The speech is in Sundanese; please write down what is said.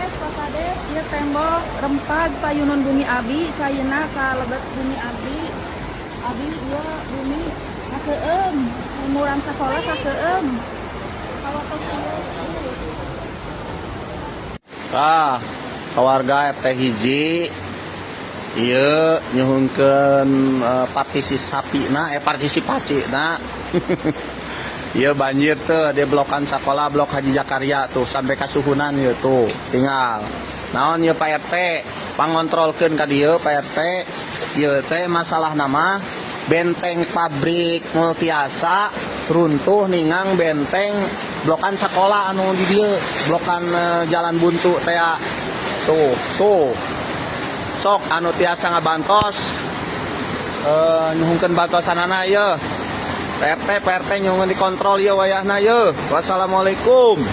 Kades, Pak Kades, ieu tembok rempag payunan bumi abi, caina ka lebet bumi abdi. Abi ieu bumi kakeueum, murang sakola kakeueum. Kawatos ieu. Tah, warga RT 1 ieu nyuhunkeun partisipasina, partisipasina. Ieu banjir tuh di blokan sekolah, Blok Haji Jakaria tuh, sampai kasuhunan ieu tuh. Tinggal. Naon ieu, Pak RT? Pangontrolkeun ka dieu, Pak RT. Ieu teh masalah nama benteng pabrik Multiasa runtuh ningang benteng blokan sekolah anu di dieu, blokan jalan buntu teh tuh. Tuh, sok anu tiasa ngabantos, nyuhunkeun bantosanana ieu. PRT, PRT, nyuhunkeun dikontrol ieu wayahna ieu. Wassalamualaikum.